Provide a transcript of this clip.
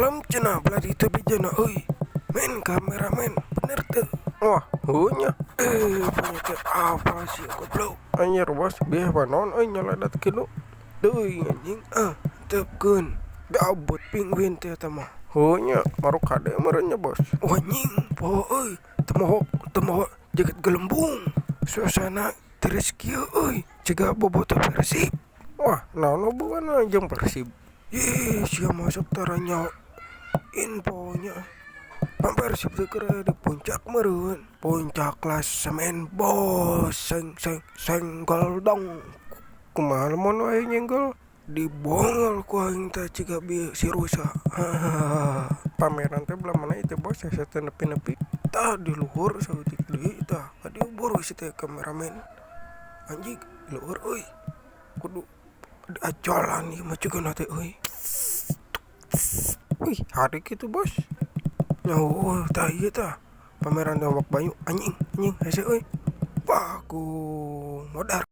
Kalem cenah belah ditu bejana euy. Men kameramen bener teu? Wah, heuh nya. Eh, punya teh apa sih goblok? Anjir bos, bieu naon euy nyaladat kitu. Teuing anjing ah, tepkeun. Gabut penguin teh eta mah. Heuh nya, maruk kade meureun nya bos. Wah anjing, poho euy, teu moho teu moho jagat gelembung. Suasana tiris kieu euy, jiga bobotoh Persib. Wah, naon hubunganna jeung Persib? Ih, sia masuk tara nyaho infonya. Pan Persib teh keur aya di puncak meureun. Puncak klasemen bos, seng seng senggol dong. Kumaha lamun aing nyenggol? Dibongol ku aing teh jiga si rusa. Pameran teh belah mana ieu teh bos hese teu nepi-nepi. Tah di luhur saeutik deui tah ka dieu buru si teh kameramen. Anjing luhur euy. Kudu diajolan ieu mah jigana teh euy. Wih, hade kitu bos. Nyaho tah ieu tah. Pameran ombak banyu anjing anjing hese euy. Bagong modar.